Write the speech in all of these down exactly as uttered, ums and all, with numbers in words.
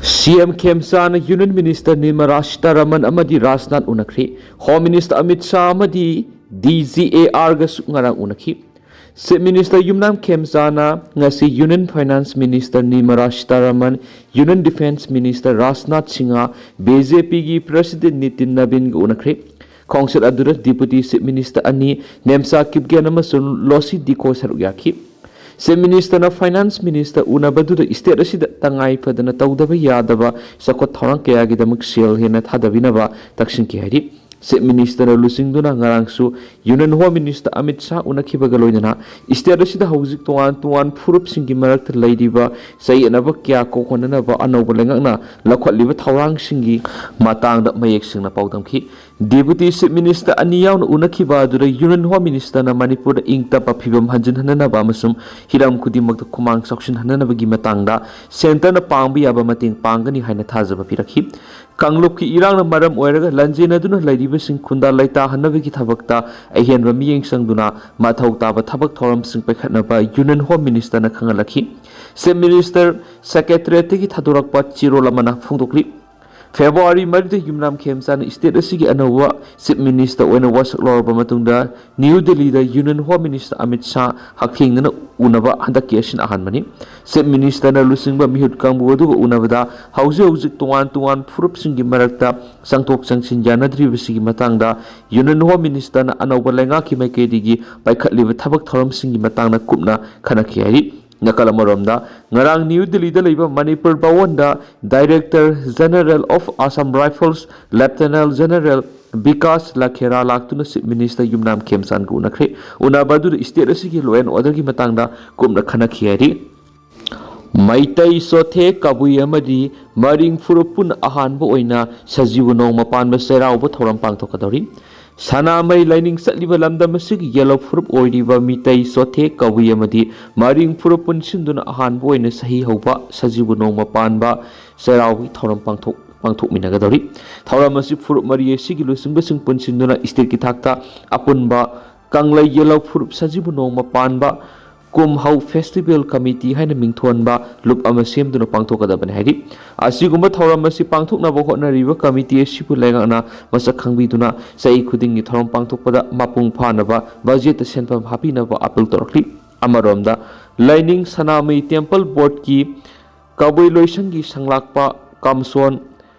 ꯁꯤ ꯑꯦꯝ ꯈꯦꯝꯆꯥꯅ Union Minister Nirmala Sitharaman ꯑꯃꯗꯤ ꯔꯥꯖꯅꯥꯊ ꯎꯅꯈ꯭ꯔꯦ꯫ Home Minister ꯑꯃꯤꯠ ꯁꯥꯍ ꯑꯃꯗꯤ ꯗꯤ ꯖꯤ ꯑꯦ ꯑꯥꯔꯒꯁꯨ ꯉꯔꯥꯡ ꯎꯅꯈꯤ꯫ Chief Minister ꯌꯨꯝꯅꯥꯝ ꯈꯦꯝꯆꯥꯅ ꯉꯁꯤ Union Finance Minister Nirmala Sitharaman, Union Defence Minister Rajnath Singh, B J ꯄꯤꯒꯤ President ꯅꯤꯇꯤꯟ ꯅꯕꯤꯟꯒ ꯎꯅꯈ꯭ꯔꯦ꯫ ꯈꯣꯡꯆꯠ ꯑꯗꯨꯗ Deputy Chief Minister ꯑꯅꯤ, ꯅꯦꯝꯆꯥ ꯀꯤꯞꯒꯦꯟ ꯑꯃꯁꯨꯡ ꯂꯣꯁꯤ ꯗꯤꯀꯣ ꯁꯔꯨꯛ ꯌꯥꯈꯤ꯫ Chief Ministerꯅ Finance Minister ꯎꯅꯕꯗꯨꯗ state ꯑꯁꯤꯗ ꯇꯉꯥꯏ ꯐꯗꯅ ꯇꯧꯗꯕ ꯌꯥꯗꯕ ꯆꯥꯎꯈꯠ ꯊꯧꯔꯥꯡ ꯀꯌꯥꯒꯤꯗꯃꯛ ꯁꯦꯜ ꯍꯦꯟꯅ ꯊꯥꯗꯕꯤꯅꯕ ꯇꯛꯁꯤꯟꯈꯤ ꯍꯥꯏꯔꯤ꯫ Chief Ministerꯅ ꯂꯨꯆꯤꯡꯗꯨꯅ ꯉꯔꯥꯡꯁꯨ Union Home Minister Amit Shah ꯎꯅꯈꯤꯕꯒ ꯂꯣꯏꯅꯅ state ꯑꯁꯤꯗ ꯍꯧꯖꯤꯛ ꯇꯣꯉꯥꯟ ꯇꯣꯉꯥꯟ ꯐꯨꯔꯨꯞꯁꯤꯡꯒꯤ ꯃꯔꯛꯇ ꯂꯩꯔꯤꯕ ꯆꯌꯦꯠꯅꯕ ꯀꯌꯥ ꯀꯣꯛꯍꯟꯅꯅꯕ ꯑꯅꯧꯕ ꯂꯩꯉꯥꯛꯅ ꯂꯧꯈꯠꯂꯤꯕ ꯊꯧꯔꯥꯡꯁꯤꯡꯒꯤ ꯃꯇꯥꯡꯗ ꯃꯌꯦꯛ ꯁꯦꯡꯅ ꯄꯥꯎꯗꯝꯈꯤ꯫ Deputy Chief Minister ꯑꯅꯤ ꯌꯥꯎꯅ ꯎꯅꯈꯤꯕ ꯑꯗꯨꯗ Union Home Ministerꯅ ꯃꯅꯤꯄꯨꯔꯗ ꯏꯪ ꯇꯞꯄ ꯐꯤꯕꯝ ꯍꯟꯖꯤꯟꯍꯟꯅꯅꯕ ꯑꯃꯁꯨꯡ ꯍꯤꯔꯝ ꯈꯨꯗꯤꯡꯃꯛꯇ ꯈꯨꯃꯥꯡ ꯆꯥꯎꯁꯤꯟꯍꯟꯅꯅꯕꯒꯤ ꯃꯇꯥꯡꯗ centreꯅ ꯄꯥꯡꯕ ꯌꯥꯕ ꯃꯇꯦꯡ ꯄꯥꯡꯒꯅꯤ ꯍꯥꯏꯅ ꯊꯥꯖꯕ ꯄꯤꯔꯛꯈꯤ꯫ ꯀꯥꯡꯂꯨꯞꯀꯤ ꯏꯔꯥꯡꯅ ꯃꯔꯝ ꯑꯣꯏꯔꯒ ꯂꯥꯟꯖꯦꯟꯅꯗꯨꯅ ꯂꯩꯔꯤꯕꯁꯤꯡ ꯈꯨꯟꯗꯥ ꯂꯩꯇꯥꯍꯟꯅꯕꯒꯤ ꯊꯕꯛꯇ ꯑꯍꯦꯟꯕ ꯃꯤꯠꯌꯦꯡ ꯆꯪꯗꯨꯅ ꯃꯊꯧ ꯇꯥꯕ ꯊꯕꯛ ꯊꯧꯔꯝꯁꯤꯡ ꯄꯥꯏꯈꯠꯅꯕ Union Home Ministerꯅ ꯈꯪꯍꯜꯂꯛꯈꯤ꯫ Chief Minister Secretariatꯇꯒꯤ ꯊꯥꯗꯣꯔꯛꯄ ꯆꯦꯔꯣꯜ ꯑꯃꯅ ꯐꯣꯡꯗꯣꯛꯂꯤ꯫ February ꯃꯔꯤꯗ ꯌꯨꯝꯅꯥꯝ ꯈꯦꯝꯆꯥꯅ state ꯑꯁꯤꯒꯤ ꯑꯅꯧꯕ Chief Minister ꯑꯣꯏꯅ ꯋꯥꯁꯛ ꯂꯧꯔꯕ ꯃꯇꯨꯡꯗ New Delhiꯗ Union Home Minister Amit Shah ꯍꯛꯊꯦꯡꯅꯅ ꯎꯅꯕ ꯍꯟꯗꯛꯀꯤ ꯑꯁꯤꯅ ꯑꯍꯥꯟꯕꯅꯤ꯫ Chief Ministerꯅ ꯂꯨꯆꯤꯡꯕ ꯃꯤꯍꯨꯠ ꯀꯥꯡꯕꯨ ꯑꯗꯨꯒ ꯎꯅꯕꯗ ꯍꯧꯖꯤꯛ ꯍꯧꯖꯤꯛ ꯇꯣꯉꯥꯟ ꯇꯣꯉꯥꯟ ꯐꯨꯔꯨꯞꯁꯤꯡꯒꯤ ꯃꯔꯛꯇ ꯆꯪꯊꯣꯛ ꯆꯪꯁꯤꯟ ꯌꯥꯅꯗ꯭ꯔꯤꯕꯁꯤꯒꯤ ꯃꯇꯥꯡꯗ Union Home Ministerꯅ ꯑꯅꯧꯕ ꯂꯩꯉꯥꯛꯀꯤ ꯃꯥꯏꯀꯩꯗꯒꯤ ꯄꯥꯏꯈꯠꯂꯤꯕ ꯊꯕꯛ ꯊꯧꯔꯝꯁꯤꯡꯒꯤ ꯃꯇꯥꯡꯗ ꯀꯨꯞꯅ ꯈꯟꯅꯈꯤ ꯍꯥꯏꯔꯤ꯫ ꯅꯥꯀꯜ ꯑꯃꯔꯣꯝꯗ, ꯉꯔꯥꯡ ꯅ꯭ꯌꯨ ꯗꯤꯜꯂꯤꯗ ꯂꯩꯕ Manipur ꯚꯋꯟꯗ Director General of Assam Rifles Lieutenant General Vikas ꯂꯈꯦꯔꯥ ꯂꯥꯛꯇꯨꯅ Chief Minister ꯌꯨꯝꯅꯥꯝ ꯈꯦꯝꯆꯥꯟꯒ ꯎꯅꯈ꯭ꯔꯦ꯫ ꯎꯅꯕ ꯑꯗꯨꯗ state ꯑꯁꯤꯒꯤ law and orderꯒꯤ ꯃꯇꯥꯡꯗ ꯀꯨꯞꯅ ꯈꯟꯅꯈꯤ ꯍꯥꯏꯔꯤ꯫ ꯃꯩꯇꯩ ꯆꯣꯊꯦ ꯀꯕꯨꯏ ꯑꯃꯗꯤ ꯃꯔꯤꯡ ꯐꯨꯔꯨꯞ ꯄꯨꯟꯅ ꯑꯍꯥꯟꯕ ꯑꯣꯏꯅ ꯁꯖꯤꯕꯨ ꯅꯣꯡꯃ ꯄꯥꯟꯕ ꯆꯩꯔꯥꯎꯕ ꯊꯧꯔꯝ ꯄꯥꯡꯊꯣꯛꯀꯗꯧꯔꯤ꯫ ꯁꯅꯥꯃꯍꯤ ꯂꯥꯏꯅꯤꯡ ꯆꯠꯂꯤꯕ ꯂꯝꯗꯝ ꯑꯁꯤꯒꯤ ꯌꯦꯜꯍꯧ ꯐꯨꯔꯨꯞ ꯑꯣꯏꯔꯤꯕ ꯃꯤꯇꯩ ꯆꯣꯊꯦ ꯀꯕꯨꯏ ꯑꯃꯗꯤ ꯃꯔꯤꯡ ꯐꯨꯔꯨꯞ ꯄꯨꯟꯁꯤꯟꯗꯨꯅ ꯑꯍꯥꯟꯕ ꯑꯣꯏꯅ ꯆꯍꯤ ꯍꯧꯕ ꯁꯖꯤꯕꯨ ꯅꯣꯡꯃ ꯄꯥꯟꯕ ꯆꯩꯔꯥꯎꯕꯒꯤ ꯊꯧꯔꯝ ꯄꯥꯡꯊꯣꯛ-, ꯄꯥꯡꯊꯣꯛꯃꯤꯟꯅꯒꯗꯧꯔꯤ꯫ ꯊꯧꯔꯝ ꯑꯁꯤ ꯐꯨꯔꯨꯞ ꯃꯔꯤ ꯑꯁꯤꯒꯤ ꯂꯨꯆꯤꯡꯕꯁꯤꯡ ꯄꯨꯟꯁꯤꯟꯗꯨꯅ stateꯀꯤ ꯊꯥꯛꯇ ꯑꯄꯨꯟꯕ ꯀꯪꯂꯩ ꯌꯦꯜꯍꯧ ꯐꯨꯔꯨꯞ ꯁꯖꯤꯕꯨ ꯅꯣꯡꯃ ꯄꯥꯟꯕ ꯀꯨꯝꯍꯧ ꯐꯦꯁꯇꯤꯚꯦꯜ ꯀꯃꯤꯇꯤ ꯍꯥꯏꯅ ꯃꯤꯡꯊꯣꯟꯕ ꯂꯨꯞ ꯑꯃ ꯁꯦꯝꯗꯨꯅ ꯄꯥꯡꯊꯣꯛꯀꯗꯕꯅꯤ ꯍꯥꯏꯔꯤ꯫ ꯑꯁꯤꯒꯨꯝꯕ ꯊꯧꯔꯝ ꯑꯁꯤ ꯄꯥꯡꯊꯣꯛꯅꯕ ꯍꯣꯠꯅꯔꯤꯕ ꯀꯃꯤꯇꯤ ꯑꯁꯤꯕꯨ ꯂꯩꯉꯥꯛꯅ ꯃꯁꯛ ꯈꯪꯕꯤꯗꯨꯅ ꯆꯍꯤ ꯈꯨꯗꯤꯡꯒꯤ ꯊꯧꯔꯝ ꯄꯥꯡꯊꯣꯛꯄꯗ ꯃꯄꯨꯡ ꯐꯥꯅꯕ ꯕꯖꯦꯠꯇ ꯁꯦꯟꯐꯝ ꯍꯥꯞꯄꯤꯅꯕ ꯑꯄꯤꯜ ꯇꯧꯔꯛꯂꯤ꯫ ꯑꯃꯔꯣꯝꯗ, ꯂꯥꯏꯅꯤꯡ ꯁꯅꯥꯃꯍꯤ ꯇꯦꯝꯄꯜ ꯕꯣꯔꯗꯀꯤ ꯀꯕꯨꯏ ꯂꯣꯏꯁꯪꯒꯤ ꯁꯪꯂꯥꯛꯄ ꯀꯝꯁꯣꯟ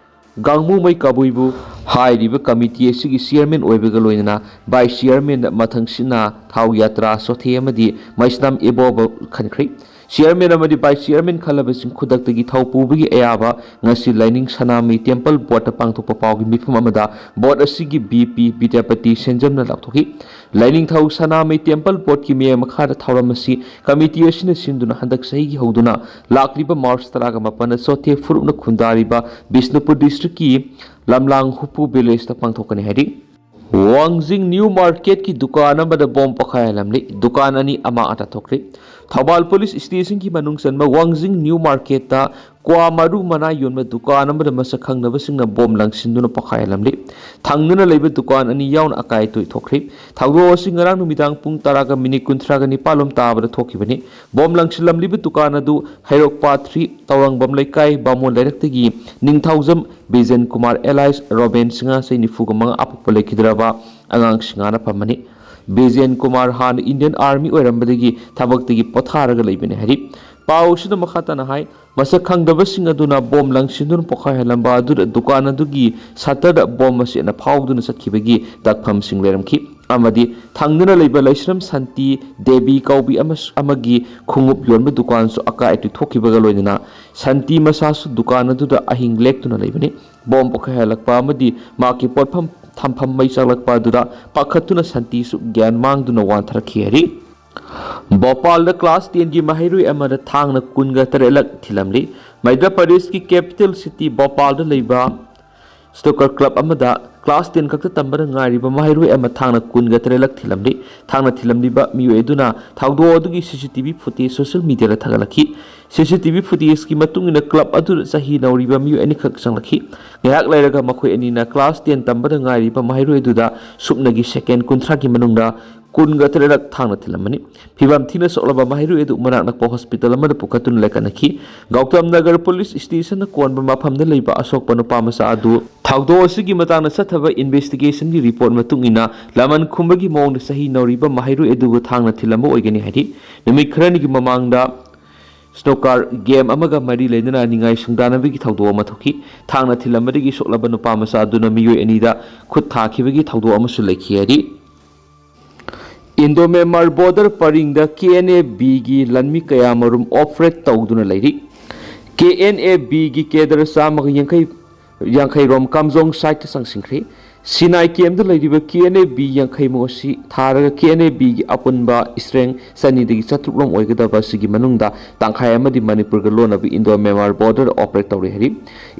ꯒꯥꯡꯃꯨꯃꯩ ꯀꯕꯨꯏꯕꯨ ꯍꯥꯏꯔꯤꯕ ꯀꯃꯤꯇꯤ ꯑꯁꯤꯒꯤ ꯆꯤꯌꯔꯃꯦꯟ ꯑꯣꯏꯕꯒ ꯂꯣꯏꯅꯅ ꯚꯥꯏꯁ ꯆꯤꯌꯔꯃꯦꯟꯗ ꯃꯊꯪꯁꯤꯠꯅ ꯊꯥꯎ ꯌꯥꯇ꯭ꯔꯥ ꯆꯣꯊꯦ ꯑꯃꯗꯤ ꯃꯩꯁꯅꯥꯝ ꯏꯕꯣꯕ ꯈꯟꯈ꯭ꯔꯦ꯫ ꯆꯤꯌꯔꯃꯦꯟ ꯑꯃꯗꯤ ꯚꯥꯏꯁ ꯆꯤꯌꯔꯃꯦꯟ ꯈꯜꯂꯕꯁꯤꯡ ꯈꯨꯗꯛꯇꯒꯤ ꯊꯧ ꯄꯨꯕꯒꯤ ꯑꯌꯥꯕ ꯉꯁꯤ ꯂꯥꯏꯅꯤꯡ ꯁꯅꯥꯃꯍꯤ ꯇꯦꯝꯄꯜ ꯕꯣꯔꯗꯇ ꯄꯥꯡꯊꯣꯛꯄ ꯄꯥꯎꯒꯤ ꯃꯤꯐꯝ ꯑꯃꯗ ꯕꯣꯔꯗ ꯑꯁꯤꯒꯤ ꯚꯤ ꯄꯤ ꯕꯤꯗ꯭ꯌꯥꯄꯇꯤ ꯁꯦꯟꯖꯝꯅ ꯂꯥꯎꯊꯣꯛꯈꯤ꯫ ꯂꯥꯏꯅꯤꯡꯊꯧ ꯁꯅꯥꯃꯍꯤ ꯇꯦꯝꯄꯜ ꯕꯣꯔꯗꯀꯤ ꯃꯤꯠꯌꯦꯡ ꯃꯈꯥꯗ ꯊꯧꯔꯝ ꯑꯁꯤ ꯀꯃꯤꯇꯤ ꯑꯁꯤꯅ ꯁꯤꯟꯗꯨꯅ ꯍꯟꯗꯛ ꯆꯍꯤꯒꯤ ꯍꯧꯗꯨꯅ ꯂꯥꯛꯂꯤꯕ ꯃꯥꯔꯆ ꯇꯔꯥꯒ ꯃꯥꯄꯟꯗ ꯆꯣꯊꯦ ꯐꯨꯔꯨꯞꯅ ꯈꯨꯟꯗꯥꯔꯤꯕ ꯕꯤꯁꯅꯨꯄꯨꯔ ꯗꯤꯁꯇ꯭ꯔꯤꯛꯀꯤ ꯂꯝꯂꯥꯡ ꯍꯨꯄꯨ ꯚꯤꯂꯦꯖꯇ ꯄꯥꯡꯊꯣꯛꯀꯅꯤ ꯍꯥꯏꯔꯤ꯫ ꯋꯥꯡꯖꯤꯡ ꯅ꯭ꯌꯨ ꯃꯥꯔꯀꯦꯠꯀꯤ ꯗꯨꯀꯥꯟ ꯑꯃꯗ ꯕꯣꯝ ꯄꯣꯈꯥꯏꯍꯜꯂꯝꯂꯤ꯫ ꯗꯨꯀꯥꯟ ꯑꯅꯤ ꯑꯃꯥꯡ ꯑꯇꯥ ꯊꯣꯛꯈ꯭ꯔꯦ꯫ ꯊꯧꯕꯥꯜ ꯄꯨꯂꯤꯁ ꯁ꯭ꯇꯦꯁꯟꯒꯤ ꯃꯅꯨꯡ ꯆꯟꯕ ꯋꯥꯡꯖꯤꯡ ꯅ꯭ꯌꯨ ꯃꯥꯔꯀꯦꯠꯇ ꯀ꯭ꯋꯥ ꯃꯔꯨ ꯃꯅꯥ ꯌꯣꯟꯕ ꯗꯨꯀꯥꯟ ꯑꯃꯗ ꯃꯁꯛ ꯈꯪꯗꯕꯁꯤꯡꯅ ꯕꯣꯝ ꯂꯪꯁꯤꯟꯗꯨꯅ ꯄꯣꯈꯥꯏꯍꯜꯂꯝꯂꯤ꯫ ꯊꯪꯅꯅ ꯂꯩꯕ ꯗꯨꯀꯥꯟ ꯑꯅꯤ ꯌꯥꯎꯅ ꯑꯀꯥꯏ ꯑꯇꯣꯏ ꯊꯣꯛꯈ꯭ꯔꯦ꯫ ꯊꯧꯗꯣꯛ ꯑꯁꯤ ꯉꯔꯥꯡ ꯅꯨꯃꯤꯗꯥꯡ ꯄꯨꯡ ꯇꯔꯥꯒ ꯃꯤꯅꯤꯠ ꯀꯨꯟꯊ꯭ꯔꯥꯒ ꯅꯤꯄꯥꯜ ꯂꯣꯝ ꯇꯥꯕꯗ ꯊꯣꯛꯈꯤꯕꯅꯤ꯫ ꯕꯣꯝ ꯂꯪꯁꯤꯜꯂꯝꯂꯤꯕ ꯗꯨꯀꯥꯟ ꯑꯗꯨ ꯍꯩꯔꯣꯛ ꯄꯥꯠ ꯊ꯭ꯔꯤ ꯇꯧꯔꯪꯕꯝ ꯂꯩꯀꯥꯏ ꯕꯥꯃꯣꯟ ꯂꯩꯔꯛꯇꯒꯤ ꯅꯤꯡꯊꯧꯖꯝ ꯕꯤꯖꯦꯟ ꯀꯨꯃꯥꯔ alias ꯔꯣꯕꯦꯟ ꯁꯤꯡꯍ ꯆꯍꯤ ꯅꯤꯐꯨꯒ ꯃꯉꯥ ꯑꯄꯣꯛꯄ ꯂꯩꯈꯤꯗ꯭ꯔꯕ ꯑꯉꯥꯡ ꯁꯤꯡꯍꯥꯅ ꯐꯝꯕꯅꯤ꯫ ꯕꯤꯖꯦꯟ ꯀꯨꯃꯥꯔ ꯍꯥꯟꯅ ꯏꯟꯗꯤꯌꯟ ꯑꯥꯔꯃꯤ ꯑꯣꯏꯔꯝꯕꯗꯒꯤ ꯊꯕꯛꯇꯒꯤ ꯄꯣꯊꯥꯔꯒ ꯂꯩꯕꯅꯤ ꯍꯥꯏꯔꯤ꯫ ꯄꯥꯎ ꯑꯁꯤꯗ ꯃꯈꯥ ꯇꯥꯅ ꯍꯥꯏ, ꯃꯁꯛ ꯈꯪꯗꯕꯁꯤꯡ ꯑꯗꯨꯅ ꯕꯣꯝ ꯂꯪꯁꯤꯟꯗꯨꯅ ꯄꯣꯈꯥꯏꯍꯜꯂꯝꯕ ꯑꯗꯨꯗ ꯗꯨꯀꯥꯟ ꯑꯗꯨꯒꯤ ꯁꯠꯇꯔꯗ ꯕꯣꯝ ꯃꯆꯦꯠꯅ ꯐꯥꯎꯗꯨꯅ ꯆꯠꯈꯤꯕꯒꯤ ꯗꯛꯐꯝꯁꯤꯡ ꯂꯩꯔꯝꯈꯤ ꯑꯃꯗꯤ ꯊꯪꯅꯅ ꯂꯩꯕ ꯂꯩꯁ꯭ꯔꯝ ꯁꯥꯟꯇꯤ ꯗꯦꯕꯤ ꯀꯧꯕꯤ ꯑꯃꯁꯨ-, ꯑꯃꯒꯤ ꯈꯣꯡꯎꯞ ꯌꯣꯟꯕ ꯗꯨꯀꯥꯟꯁꯨ ꯑꯀꯥꯏ ꯑꯇꯣꯏ ꯊꯣꯛꯈꯤꯕꯒ ꯂꯣꯏꯅꯅ ꯁꯥꯟꯇꯤ ꯃꯁꯥꯁꯨ ꯗꯨꯀꯥꯟ ꯑꯗꯨꯗ ꯑꯍꯤꯡ ꯂꯦꯛꯇꯨꯅ ꯂꯩꯕꯅꯤ꯫ ꯕꯣꯝ ꯄꯣꯈꯥꯏꯍꯜꯂꯛꯄ ꯑꯃꯗꯤ ꯃꯍꯥꯛꯀꯤ ꯄꯣꯠꯐꯝ ꯊꯝꯐꯝ ꯃꯩ ꯆꯥꯛꯂꯛꯄ ꯑꯗꯨꯗ ꯄꯥꯈꯠꯇꯨꯅ ꯁꯥꯟꯇꯤꯁꯨ ꯒ꯭ꯌꯥꯟ ꯃꯥꯡꯗꯨꯅ ꯋꯥꯟꯊꯔꯛꯈꯤ ꯍꯥꯏꯔꯤ꯫ ꯚꯣꯄꯥꯜꯗ ꯀ꯭ꯂꯥꯁ ꯇꯦꯟꯒꯤ ꯃꯍꯩꯔꯣꯏ ꯑꯃꯗ ꯊꯥꯡꯅ ꯀꯨꯟꯒ ꯇꯔꯦꯠꯂꯛ ꯊꯤꯜꯂꯝꯂꯤ꯫ ꯃꯩꯙ꯭ꯔ ꯄ꯭ꯔꯗꯦꯁꯀꯤ ꯀꯦꯄꯤꯇꯦꯜ ꯁꯤꯇꯤ ꯚꯣꯄꯥꯜꯗ ꯂꯩꯕ ꯁ꯭ꯅꯨꯀꯔ ꯀ꯭ꯂꯕ ꯑꯃꯗ ꯀ꯭ꯂꯥꯁ ꯇꯦꯟ ꯈꯛꯇ ꯇꯝꯕꯗ ꯉꯥꯏꯔꯤꯕ ꯃꯍꯩꯔꯣꯏ ꯑꯃ ꯊꯥꯡꯅ ꯀꯨꯟꯒ ꯇꯔꯦꯠꯂꯛ ꯊꯤꯜꯂꯝꯂꯤ꯫ ꯊꯥꯡꯅ ꯊꯤꯜꯂꯝꯂꯤꯕ ꯃꯤꯑꯣꯏ ꯑꯗꯨꯅ ꯊꯧꯗꯣꯛ ꯑꯗꯨꯒꯤ C C T V footage social ꯃꯤꯗꯤꯌꯥꯗ ꯊꯥꯒꯠꯂꯛꯈꯤ꯫ ꯁꯤ ꯁꯤ ꯇꯤ ꯚꯤ ꯐꯨꯇꯦꯖꯀꯤ ꯃꯇꯨꯡ ꯏꯟꯅ ꯀ꯭ꯂꯕ ꯑꯗꯨꯗ ꯆꯍꯤ ꯅꯧꯔꯤꯕ ꯃꯤꯑꯣꯏ ꯑꯅꯤꯈꯛ ꯆꯪꯂꯛꯈꯤ꯫ ꯉꯥꯏꯍꯥꯛ ꯂꯩꯔꯒ ꯃꯈꯣꯏ ꯑꯅꯤꯅ ꯀ꯭ꯂꯥꯁ ꯇꯦꯟ ꯇꯝꯕꯗ ꯉꯥꯏꯔꯤꯕ ꯃꯍꯩꯔꯣꯏ ꯑꯗꯨꯗ ꯁꯨꯞꯅꯒꯤ ꯁꯦꯀꯦꯟ ꯀꯨꯟꯊ꯭ꯔꯥꯒꯤ ꯃꯅꯨꯡꯗ ꯀꯨꯟꯒ ꯇꯔꯦꯠꯂꯛ ꯊꯥꯡꯅ ꯊꯤꯜꯂꯝꯕꯅꯤ꯫ ꯐꯤꯚꯝ ꯊꯤꯅ ꯁꯣꯛꯂꯕ ꯃꯍꯩꯔꯣꯏ ꯑꯗꯨ ꯃꯅꯥꯛ ꯅꯛꯄ ꯍꯣꯁꯄꯤꯇꯥꯜ ꯑꯃꯗ ꯄꯨꯈꯠꯇꯨꯅ ꯂꯥꯏꯀꯠꯅꯈꯤ꯫ ꯒꯧꯇꯝ ꯅꯒꯔ ꯄꯨꯂꯤꯁ ꯁ꯭ꯇꯦꯁꯟꯅ ꯀꯣꯟꯕ ꯃꯐꯝꯗ ꯂꯩꯕ ꯑꯁꯣꯛꯄ ꯅꯨꯄꯥ ꯃꯆꯥ ꯑꯗꯨ ꯊꯧꯗꯣꯛ ꯑꯁꯤꯒꯤ ꯃꯇꯥꯡꯗ ꯆꯠꯊꯕ ꯏꯟꯚꯦꯁꯇꯤꯒꯦꯁꯟꯒꯤ ꯔꯤꯄꯣꯔꯠ ꯃꯇꯨꯡ ꯏꯟꯅ ꯂꯃꯟ ꯈꯨꯝꯕꯒꯤ ꯃꯑꯣꯡꯗ ꯆꯍꯤ ꯅꯧꯔꯤꯕ ꯃꯍꯩꯔꯣꯏ ꯑꯗꯨꯕꯨ ꯊꯥꯡꯅ ꯊꯤꯜꯂꯝꯕ ꯑꯣꯏꯒꯅꯤ ꯍꯥꯏꯔꯤ꯫ ꯅꯨꯃꯤꯠ ꯈꯔꯅꯤꯒꯤ ꯃꯃꯥꯡꯗ ꯁ꯭ꯅꯨꯀꯔ ꯒꯦꯝ ꯑꯃꯒ ꯃꯔꯤ ꯂꯩꯅꯅ ꯅꯤꯡꯉꯥꯏ ꯁꯪꯗꯥꯅꯕꯒꯤ ꯊꯧꯗꯣꯛ ꯑꯃ ꯊꯣꯛꯈꯤ꯫ ꯊꯥꯡꯅ ꯊꯤꯜꯂꯝꯕꯗꯒꯤ ꯁꯣꯛꯂꯕ ꯅꯨꯄꯥ ꯃꯆꯥ ꯑꯗꯨꯅ ꯃꯤꯑꯣꯏ ꯑꯅꯤꯗ ꯈꯨꯠ ꯊꯥꯈꯤꯕꯒꯤ ꯊꯧꯗꯣꯛ ꯑꯃꯁꯨ ꯂꯩꯈꯤ ꯍꯥꯏꯔꯤ꯫ ꯏꯟꯗꯣ ꯃ꯭ꯌꯥꯟꯃꯥꯔ ꯕꯣꯔꯗꯔ ꯄꯔꯤꯡꯗ ꯀꯦ ꯑꯦꯟ ꯑꯦ ꯕꯤꯒꯤ ꯂꯥꯟꯃꯤ ꯀꯌꯥ ꯃꯔꯨꯝ ꯑꯣꯄꯔꯦꯠ ꯇꯧꯗꯨꯅ ꯂꯩꯔꯤ꯫ ꯀꯦ ꯑꯦꯟ ꯑꯦ ꯕꯤꯒꯤ ꯀꯦꯗꯔ ꯆꯥꯝꯃꯒ ꯌꯥꯡꯈꯩ ꯌꯥꯡꯈꯩꯔꯣꯝ ꯀꯥꯝꯖꯣꯡ ꯁꯥꯏꯠꯇ ꯆꯪꯁꯤꯟꯈ꯭ꯔꯦ꯫ ꯁꯤꯅꯥꯏ ꯀꯦꯝꯗ ꯂꯩꯔꯤꯕ ꯀꯦ ꯑꯦꯟ ꯑꯦ ꯕꯤ ꯌꯥꯡꯈꯩꯃꯨꯛ ꯑꯁꯤ ꯊꯥꯔꯒ ꯀꯦ ꯑꯦꯟ ꯑꯦ ꯕꯤꯒꯤ ꯑꯄꯨꯟꯕ ꯏꯁꯇ꯭ꯔꯦꯡ ꯆꯅꯤꯗꯒꯤ ꯆꯥꯇ꯭ꯔꯨꯛ ꯔꯣꯝ ꯑꯣꯏꯒꯗꯕ ꯑꯁꯤꯒꯤ ꯃꯅꯨꯡꯗ ꯇꯪꯈꯥꯏ ꯑꯃꯗꯤ ꯃꯅꯤꯄꯨꯔꯒ ꯂꯣꯟꯅꯕ ꯏꯟꯗꯣ ꯃ꯭ꯌꯥꯟꯃꯥꯔ ꯕꯣꯔꯗꯔꯗ ꯑꯣꯄꯔꯦꯠ ꯇꯧꯔꯤ ꯍꯥꯏꯔꯤ꯫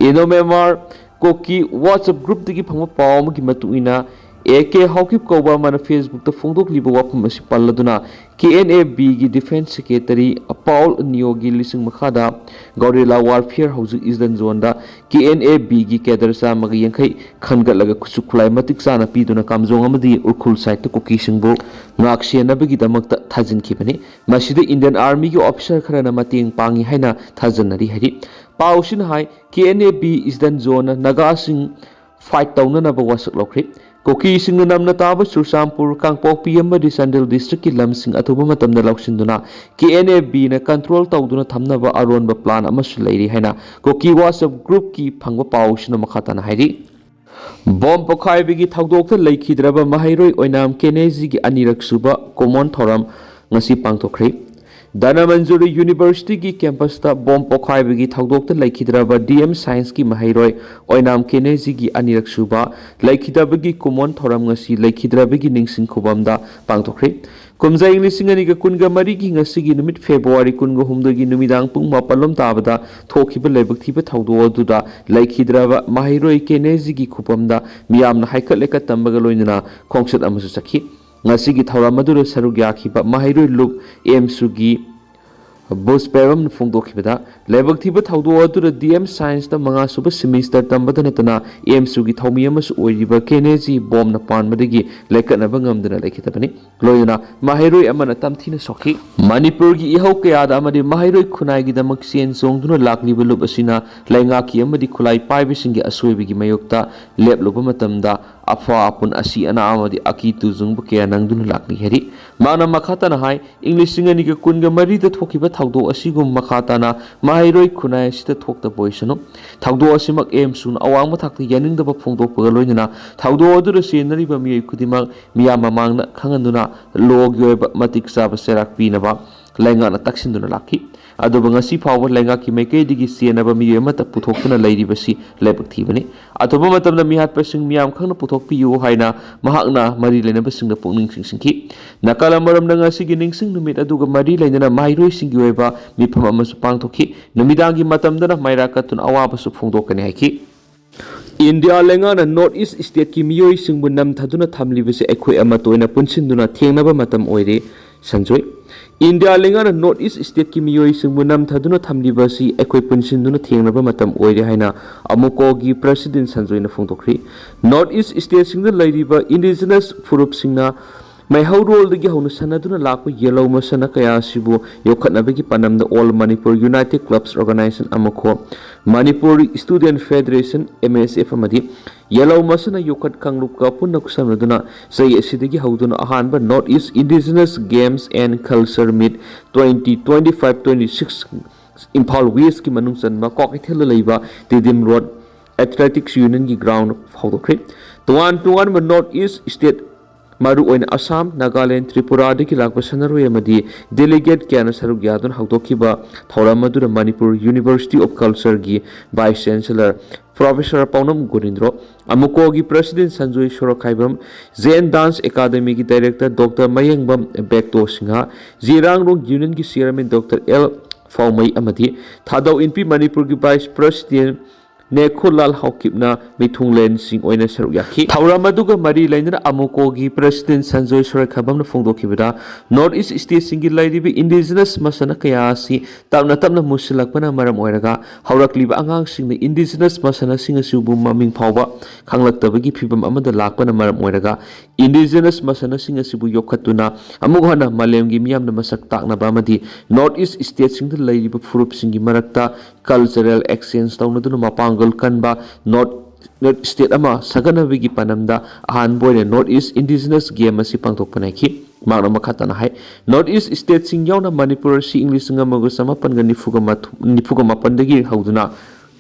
ꯏꯟꯗꯣ ꯃ꯭ꯌꯥꯟꯃꯥꯔ ꯀꯣꯀꯤ ꯋꯥꯆꯞ ꯒ꯭ꯔꯨꯞꯇꯒꯤ ꯐꯪꯕ ꯄꯥꯎ ꯑꯃꯒꯤ ꯃꯇꯨꯡ ꯏꯟꯅ, ꯑꯦ ꯀꯦ ꯍꯥꯎꯀꯤꯞ ꯀꯧꯕ ꯑꯃꯅ ꯐꯦꯁꯕꯨꯛꯇ ꯐꯣꯡꯗꯣꯛꯂꯤꯕ ꯋꯥꯐꯝ ꯑꯁꯤ ꯄꯜꯂꯗꯨꯅ, ꯀꯦ ꯑꯦꯟ ꯑꯦ ꯕꯤꯒꯤ ꯗꯤꯐꯦꯟꯁ ꯁꯦꯀ꯭ꯔꯦꯇꯔꯤ ꯄꯥꯎꯜ ꯅꯤꯌꯣꯒꯤ ꯂꯤꯁꯤꯡ ꯃꯈꯥꯗ ꯒꯧꯔꯤꯂꯥ ꯋꯥꯔꯐꯤꯌꯔ ꯍꯧꯖꯤꯛ ꯏꯁꯇꯔꯟ ꯖꯣꯟꯗ ꯀꯦ ꯑꯦꯟ ꯑꯦ ꯕꯤꯒꯤ ꯀꯦꯗꯔ ꯆꯥꯝꯃꯒ ꯌꯥꯡꯈꯩ ꯈꯟꯒꯠꯂꯒ ꯈꯨꯠꯁꯨ ꯈꯨꯠꯂꯥꯏ ꯃꯇꯤꯛ ꯆꯥꯅ ꯄꯤꯗꯨꯅ ꯀꯥꯝꯖꯣꯡ ꯑꯃꯗꯤ ꯎꯈ꯭ꯔꯨꯜ ꯁꯥꯏꯠꯇ ꯀꯨꯀꯤꯁꯤꯡꯕꯨ ꯉꯥꯛꯁꯦꯟꯅꯕꯒꯤꯗꯃꯛꯇ ꯊꯥꯖꯤꯟꯈꯤꯕꯅꯤ꯫ ꯃꯁꯤꯗ ꯏꯟꯗꯤꯌꯟ ꯑꯥꯔꯃꯤꯒꯤ ꯑꯣꯐꯤꯁꯥꯔ ꯈꯔꯅ ꯃꯇꯦꯡ ꯄꯥꯡꯉꯤ ꯍꯥꯏꯅ ꯊꯥꯖꯅꯔꯤ ꯍꯥꯏꯔꯤ꯫ ꯄꯥꯎꯁꯤꯅ ꯍꯥꯏ, K N A B eastern ꯖꯣꯟꯅ ꯅꯥꯒꯥꯁꯤꯡ ꯐꯥꯏꯠ ꯇꯧꯅꯅꯕ ꯋꯥꯁꯛ ꯂꯧꯈ꯭ꯔꯦ꯫ ꯀꯨꯀꯤꯁꯤꯡꯅ ꯅꯝꯅ ꯇꯥꯕ ꯆꯨꯔꯆꯥꯟꯄꯨꯔ, ꯀꯥꯡꯄꯣꯛꯄꯤ ꯑꯃꯗꯤ ꯆꯥꯟꯗꯦꯜ ꯗꯤꯁꯇ꯭ꯔꯤꯛꯀꯤ ꯂꯝꯁꯤꯡ ꯑꯊꯨꯕ ꯃꯇꯝꯗ ꯂꯧꯁꯤꯟꯗꯨꯅ ꯀꯦ ꯑꯦꯟ ꯑꯦ ꯕꯤꯅ ꯀꯟꯇ꯭ꯔꯣꯜ ꯇꯧꯗꯨꯅ ꯊꯝꯅꯕ ꯑꯔꯣꯟꯕ ꯄ꯭ꯂꯥꯟ ꯑꯃꯁꯨ ꯂꯩꯔꯤ ꯍꯥꯏꯅ ꯀꯨꯀꯤ ꯋꯥꯆꯞ ꯒ꯭ꯔꯨꯞꯀꯤ ꯐꯪꯕ ꯄꯥꯎꯁꯤꯅ ꯃꯈꯥ ꯇꯥꯅ ꯍꯥꯏꯔꯤ꯫ ꯕꯣꯝ ꯄꯣꯈꯥꯏꯕꯒꯤ ꯊꯧꯗꯣꯛꯇ ꯂꯩꯈꯤꯗ꯭ꯔꯕ ꯃꯍꯩꯔꯣꯏ ꯑꯣꯏꯅꯥꯝ ꯀꯦꯅꯦꯖꯤꯒꯤ ꯑꯅꯤꯔꯛ ꯁꯨꯕ ꯀꯨꯃꯣꯟ ꯊꯧꯔꯝ ꯉꯁꯤ ꯄꯥꯡꯊꯣꯛꯈ꯭ꯔꯦ꯫ ꯙꯅꯃꯟꯖꯨꯔꯤ ꯌꯨꯅꯤꯚꯔꯁꯤꯇꯤꯒꯤ ꯀꯦꯝꯄꯁꯇ ꯕꯣꯝ ꯄꯣꯈꯥꯏꯕꯒꯤ ꯊꯧꯗꯣꯛꯇ ꯂꯩꯈꯤꯗ꯭ꯔꯕ ꯗꯤ ꯑꯦꯝ ꯁꯥꯏꯟꯁꯀꯤ ꯃꯍꯩꯔꯣꯏ ꯑꯣꯏꯅꯥꯝ ꯀꯦꯅꯦꯖꯤꯒꯤ ꯑꯅꯤꯔꯛ ꯁꯨꯕ ꯂꯩꯈꯤꯗꯕꯒꯤ ꯀꯨꯃꯣꯟ ꯊꯧꯔꯝ ꯉꯁꯤ ꯂꯩꯈꯤꯗ꯭ꯔꯕꯒꯤ ꯅꯤꯡꯁꯤꯡ ꯈꯨꯕꯝꯗ ꯄꯥꯡꯊꯣꯛꯈ꯭ꯔꯦ꯫ ꯀꯨꯝꯖꯥ ꯏꯪ ꯂꯤꯁꯤꯡ ꯑꯅꯤꯒ ꯀꯨꯟꯒ ꯃꯔꯤꯒꯤ ꯉꯁꯤꯒꯤ ꯅꯨꯃꯤꯠ ꯐꯦꯕ꯭ꯔꯨꯋꯥꯔꯤ ꯀꯨꯟꯒ ꯍꯨꯝꯗꯣꯏꯒꯤ ꯅꯨꯃꯤꯗꯥꯡ ꯄꯨꯡ ꯃꯥꯄꯜ ꯂꯣꯝ ꯇꯥꯕꯗ ꯊꯣꯛꯈꯤꯕ ꯂꯥꯏꯕꯛ ꯊꯤꯕ ꯊꯧꯗꯣꯛ ꯑꯗꯨꯗ ꯂꯩꯈꯤꯗ꯭ꯔꯕ ꯃꯍꯩꯔꯣꯏ ꯀꯦꯅꯦꯖꯤꯒꯤ ꯈꯨꯕꯝꯗ ꯃꯤꯌꯥꯝꯅ ꯍꯩꯀꯠ ꯂꯩꯀꯠ ꯇꯝꯕꯒ ꯂꯣꯏꯅꯅ ꯈꯣꯡꯆꯠ ꯑꯃꯁꯨ ꯆꯠꯈꯤ꯫ ꯉꯁꯤꯒꯤ ꯊꯧꯔꯝ ꯑꯗꯨꯗ ꯁꯔꯨꯛ ꯌꯥꯈꯤꯕ ꯃꯍꯩꯔꯣꯏ ꯂꯨꯞ ꯑꯦꯝꯁꯨꯒꯤ ꯕꯨꯁ ꯄꯦꯔꯝꯅ ꯐꯣꯡꯗꯣꯛꯈꯤꯕꯗ, ꯂꯥꯏꯕꯛ ꯊꯤꯕ ꯊꯧꯗꯣꯛ ꯑꯗꯨꯗ ꯗꯤ ꯑꯦꯝ ꯁꯥꯏꯟꯁꯇ ꯃꯉꯥ ꯁꯨꯕ ꯁꯤꯃꯤꯁꯇꯔ ꯇꯝꯕꯗ ꯅꯠꯇꯅ ꯑꯦꯝꯁꯨꯒꯤ ꯊꯧꯃꯤ ꯑꯃꯁꯨ ꯑꯣꯏꯔꯤꯕ ꯀꯦꯅꯦꯖꯤ ꯕꯣꯝꯅ ꯄꯥꯟꯕꯗꯒꯤ ꯂꯥꯏꯀꯠꯅꯕ ꯉꯝꯗꯅ ꯂꯩꯈꯤꯗꯕꯅꯤ꯫ ꯂꯣꯏꯅꯅ ꯃꯍꯩꯔꯣꯏ ꯑꯃꯅ ꯇꯝꯊꯤꯅ ꯁꯣꯛꯈꯤ꯫ ꯃꯅꯤꯄꯨꯔꯒꯤ ꯏꯍꯧ ꯀꯌꯥꯗ ꯑꯃꯗꯤ ꯃꯍꯩꯔꯣꯏ ꯈꯨꯟꯅꯥꯏꯒꯤꯗꯃꯛ ꯆꯦꯟ ꯆꯣꯡꯗꯨꯅ ꯂꯥꯛꯂꯤꯕ ꯂꯨꯞ ꯑꯁꯤꯅ ꯂꯩꯉꯥꯛꯀꯤ ꯑꯃꯗꯤ ꯈꯨꯠꯂꯥꯏ ꯄꯥꯏꯕꯁꯤꯡꯒꯤ ꯑꯁꯣꯏꯕꯒꯤ ꯃꯥꯌꯣꯛꯇ ꯂꯦꯞꯂꯨꯕ ꯃꯇꯝꯗ ꯑꯐ ꯑꯄꯨꯟ, ꯑꯁꯤ ꯑꯅꯥ ꯑꯃꯗꯤ ꯑꯀꯤ ꯇꯨꯖꯨꯡꯕ ꯀꯌꯥ ꯅꯪꯗꯨꯅ ꯂꯥꯛꯂꯤ ꯍꯥꯏꯔꯤ꯫ ꯃꯍꯥꯛꯅ ꯃꯈꯥ ꯇꯥꯅ ꯍꯥꯏ, ꯏꯪ ꯂꯤꯁꯤꯡ ꯑꯅꯤꯒ ꯀꯨꯟꯒ ꯃꯔꯤꯗ ꯊꯣꯛꯈꯤꯕ ꯊꯧꯗꯣꯛ ꯑꯁꯤꯒꯨꯝ ꯃꯈꯥ ꯇꯥꯅ ꯃꯍꯩꯔꯣꯏ ꯈꯨꯟꯅꯥꯏ ꯑꯁꯤꯗ ꯊꯣꯛꯇꯕ ꯑꯣꯏꯁꯅꯨ꯫ ꯊꯧꯗꯣꯛ ꯑꯁꯤꯃꯛ ꯑꯦꯝꯁꯨꯅ ꯑꯋꯥꯡꯕ ꯊꯥꯛꯇ ꯌꯥꯅꯤꯡꯗꯕ ꯐꯣꯡꯗꯣꯛꯄꯒ ꯂꯣꯏꯅꯅ ꯊꯧꯗꯣꯛ ꯑꯗꯨꯗ ꯆꯦꯟꯅꯔꯤꯕ ꯃꯤꯑꯣꯏ ꯈꯨꯗꯤꯡꯃꯛ ꯃꯤꯌꯥꯝ ꯃꯃꯥꯡꯗ ꯈꯪꯍꯟꯗꯨꯅ ꯂꯣꯒꯤ ꯑꯣꯏꯕ ꯃꯇꯤꯛ ꯆꯥꯕ ꯆꯩꯔꯥꯛ ꯄꯤꯅꯕ ꯂꯩꯉꯥꯛꯅ ꯇꯛꯁꯤꯟꯗꯨꯅ ꯂꯥꯛꯈꯤ꯫ ꯑꯗꯨꯕꯨ ꯉꯁꯤ ꯐꯥꯎꯕ ꯂꯩꯉꯥꯛꯀꯤ ꯃꯥꯏꯀꯩꯗꯒꯤ ꯆꯦꯟꯅꯕ ꯃꯤꯑꯣꯏ ꯑꯃꯠꯇ ꯄꯨꯊꯣꯛꯇꯨꯅ ꯂꯩꯔꯤꯕꯁꯤ ꯂꯥꯏꯕꯛ ꯊꯤꯕꯅꯤ꯫ ꯑꯊꯨꯕ ꯃꯇꯝꯗ ꯃꯤꯍꯥꯠꯄꯁꯤꯡ ꯃꯤꯌꯥꯝ ꯈꯪꯅ ꯄꯨꯊꯣꯛꯄꯤꯌꯨ ꯍꯥꯏꯅ ꯃꯍꯥꯛꯅ ꯃꯔꯤ ꯂꯩꯅꯕꯁꯤꯡꯗ ꯄꯨꯛꯅꯤꯡ ꯆꯤꯡꯁꯤꯟꯈꯤ꯫ ꯅꯥꯀꯜ ꯑꯃꯔꯣꯝꯗ ꯉꯁꯤꯒꯤ ꯅꯤꯡꯁꯤꯡ ꯅꯨꯃꯤꯠ ꯑꯗꯨꯒ ꯃꯔꯤ ꯂꯩꯅꯅ ꯃꯍꯩꯔꯣꯏꯁꯤꯡꯒꯤ ꯑꯣꯏꯕ ꯃꯤꯐꯝ ꯑꯃꯁꯨ ꯄꯥꯡꯊꯣꯛꯈꯤ꯫ ꯅꯨꯃꯤꯗꯥꯡꯒꯤ ꯃꯇꯝꯗꯅ ꯃꯩꯔꯥ ꯀꯠꯇꯨꯅ ꯑꯋꯥꯕꯁꯨ ꯐꯣꯡꯗꯣꯛꯀꯅꯤ ꯍꯥꯏꯈꯤ꯫ ꯏꯟꯗꯤꯌꯥ ꯂꯩꯉꯥꯛꯅ ꯅꯣꯔꯠ ꯏꯁ ꯁ꯭ꯇꯦꯠꯀꯤ ꯃꯤꯑꯣꯏꯁꯤꯡꯕꯨ ꯅꯝꯊꯗꯨꯅ ꯊꯝꯂꯤꯕꯁꯤ ꯑꯩꯈꯣꯏ ꯑꯃꯠꯇ ꯑꯣꯏꯅ ꯄꯨꯟꯁꯤꯟꯗꯨꯅ ꯊꯦꯡꯅꯕ ꯃꯇꯝ ꯑꯣꯏꯔꯦ, ꯁꯟꯖꯣꯏ꯫ ꯏꯟꯗꯤꯌꯥ ꯂꯩꯉꯥꯛꯅ ꯅꯣꯔꯠ ꯏꯁ ꯁ꯭ꯇꯦꯠꯀꯤ ꯃꯤꯑꯣꯏꯁꯤꯡꯕꯨ ꯅꯝꯊꯗꯨꯅ ꯊꯝꯂꯤꯕ ꯑꯁꯤ ꯑꯩꯈꯣꯏ ꯄꯨꯟꯁꯤꯟꯗꯨꯅ ꯊꯦꯡꯅꯕ ꯃꯇꯝ ꯑꯣꯏꯔꯦ ꯍꯥꯏꯅ ꯑꯃꯨꯀꯣꯒꯤ ꯄ꯭ꯔꯁꯤꯗꯦꯟ ꯁꯟꯖꯣꯏꯅ ꯐꯣꯡꯗꯣꯛꯈ꯭ꯔꯤ꯫ ꯅꯣꯔꯠ ꯏꯁ ꯁ꯭ꯇꯦꯠꯁꯤꯡꯗ ꯂꯩꯔꯤꯕ ꯏꯟꯗꯤꯖꯤꯅꯁ ꯐꯨꯔꯨꯞꯁꯤꯡꯅ ꯃꯩꯍꯧꯔꯣꯜꯗꯒꯤ ꯍꯧꯅ ꯁꯥꯟꯅꯗꯨꯅ ꯂꯥꯛꯄ ꯌꯦꯜꯍꯧ ꯃꯁꯥꯟꯅ ꯀꯌꯥ ꯑꯁꯤꯕꯨ ꯌꯣꯛꯈꯠꯅꯕꯒꯤ ꯄꯥꯟꯗꯝꯗ All Manipur United Clubs Organisation, ꯑꯃꯨꯀꯣ, Manipur Student Federation, M S F, ꯑꯃꯗꯤ ꯌꯦꯜꯍꯧ ꯃꯁꯥꯟꯅ ꯌꯣꯛꯈꯠ ꯀꯥꯡꯂꯨꯞꯀ ꯄꯨꯟꯅ ꯈꯨꯠꯁꯝꯅꯗꯨꯅ ꯆꯍꯤ ꯑꯁꯤꯗꯒꯤ ꯍꯧꯗꯨꯅ ꯑꯍꯥꯟꯕ North East Indigenous Games and Culture Meet twenty twenty-five twenty-six Imphal ꯋꯦꯁꯀꯤ ꯃꯅꯨꯡ ꯆꯟꯕ ꯀ꯭ꯋꯥꯀꯩꯊꯦꯜꯗ ꯂꯩꯕ ꯇꯤꯗꯤꯝ ꯔꯣꯗ ꯑꯦꯊꯂꯦꯇꯤꯛꯁ ꯌꯨꯅꯤꯌꯟꯒꯤ ꯒ꯭ꯔꯥꯎꯟ ꯍꯧꯗꯣꯛꯈ꯭ꯔꯦ꯫ ꯇꯣꯉꯥꯟ ꯇꯣꯉꯥꯟꯕ ꯅꯣꯔꯠ ꯏꯁ ꯁ꯭ꯇꯦꯠ, ꯃꯔꯨꯑꯣꯏꯅ ꯑꯁꯥꯝ, ꯅꯥꯒꯥꯂꯦꯟ, ꯇ꯭ꯔꯤꯄꯨꯔꯥꯗꯒꯤ ꯂꯥꯛꯄ ꯁꯥꯟꯅꯔꯣꯏ ꯑꯃꯗꯤ ꯗꯦꯂꯤꯒꯦꯠ ꯀꯌꯥꯅ ꯁꯔꯨꯛ ꯌꯥꯗꯨꯅ ꯍꯧꯗꯣꯛꯈꯤꯕ ꯊꯧꯔꯝ ꯑꯗꯨꯗ ꯃꯅꯤꯄꯨꯔ ꯌꯨꯅꯤꯚꯔꯁꯤꯇꯤ ꯑꯣꯐ ꯀꯜꯆꯔꯒꯤ vice chancellor professor Paonam Gobindro, ꯑꯃꯨꯀꯣꯒꯤ president Sanjoy Sorokhaibam, J N dance ꯑꯦꯀꯥꯗꯃꯤꯒꯤ ꯗꯥꯏꯔꯦꯛꯇꯔ ꯗꯣꯛꯇꯔ ꯃꯌꯦꯡꯕꯝ ꯕꯦꯛꯇꯣ ꯁꯤꯡꯍ, ꯖꯤꯔꯥꯡꯔꯣꯡ ꯌꯨꯅꯤꯌꯟꯒꯤ ꯆꯤꯌꯔꯃꯦꯟ ꯗꯣꯛꯇꯔ ꯑꯦꯜ ꯐꯥꯎꯃꯩ ꯑꯃꯗꯤ ꯊꯥꯗꯧ ꯏꯟꯄꯤ ꯃꯅꯤꯄꯨꯔꯒꯤ ꯚꯥꯏꯁ ꯄ꯭ꯔꯁꯤꯗꯦꯟ ꯅꯦꯈꯣꯂꯥꯜ ꯍꯥꯎꯀꯤꯞꯅ ꯃꯤꯊꯨꯡꯂꯦꯟꯁꯤꯡ ꯑꯣꯏꯅ ꯁꯔꯨꯛ ꯌꯥꯈꯤ꯫ ꯊꯧꯔꯝ ꯑꯗꯨꯒ ꯃꯔꯤ ꯂꯩꯅꯅ ꯑꯃꯨꯀꯣꯒꯤ President ꯁꯟꯖꯣꯏ ꯁꯣꯔꯦꯈꯥꯕꯝꯅ ꯐꯣꯡꯗꯣꯛꯈꯤꯕꯗ, North East Stateꯁꯤꯡꯒꯤ ꯂꯩꯔꯤꯕ Indigenous ꯃꯁꯥꯟꯅ ꯀꯌꯥ ꯑꯁꯤ ꯇꯞꯅ ꯇꯞꯅ ꯃꯨꯁꯤꯜꯂꯛꯄꯅ ꯃꯔꯝ ꯑꯣꯏꯔꯒ, ꯍꯧꯔꯛꯂꯤꯕ ꯑꯉꯥꯡꯁꯤꯡꯅ Indigenous ꯃꯁꯥꯟꯅꯁꯤꯡ ꯑꯁꯤꯕꯨ ꯃꯃꯤꯡ ꯐꯥꯎꯕ ꯈꯪꯂꯛꯇꯕꯒꯤ ꯐꯤꯚꯝ ꯑꯃꯗ ꯂꯥꯛꯄꯅ ꯃꯔꯝ ꯑꯣꯏꯔꯒ, Indigenous ꯃꯁꯥꯟꯅꯁꯤꯡ ꯑꯁꯤꯕꯨ ꯌꯣꯛꯈꯠꯇꯨꯅ ꯑꯃꯨꯛ ꯍꯟꯅ ꯃꯥꯂꯦꯝꯒꯤ ꯃꯤꯌꯥꯝꯅ ꯃꯁꯛ ꯇꯥꯛꯅꯕ ꯑꯃꯗꯤ North East Stateꯁꯤꯡꯗ ꯂꯩꯔꯤꯕ ꯐꯨꯔꯨꯞꯁꯤꯡꯒꯤ ꯃꯔꯛꯇ cultural exchange ꯇꯧꯅꯗꯨꯅ ꯃꯄꯥꯡꯒꯜ ꯀꯟꯕ North State ꯑꯃ ꯁꯥꯒꯠꯅꯕꯒꯤ ꯄꯥꯟꯗꯝꯗ ꯑꯍꯥꯟꯕ ꯑꯣꯏꯅ North East Indigenous Game ꯑꯁꯤ ꯄꯥꯡꯊꯣꯛꯄꯅꯤ ꯍꯥꯏꯈꯤ꯫ ꯃꯍꯥꯛꯅ ꯃꯈꯥ ꯇꯥꯅ ꯍꯥꯏ, North East Stateꯁꯤꯡ ꯌꯥꯎꯅ ꯃꯅꯤꯄꯨꯔ ꯑꯁꯤ ꯏꯪ ꯂꯤꯁꯤꯡ ꯑꯃꯒ ꯆꯃꯥꯄꯟꯒ ꯅꯤꯐꯨꯒ ꯃꯥꯄꯟꯗꯒꯤ ꯍꯧꯗꯨꯅ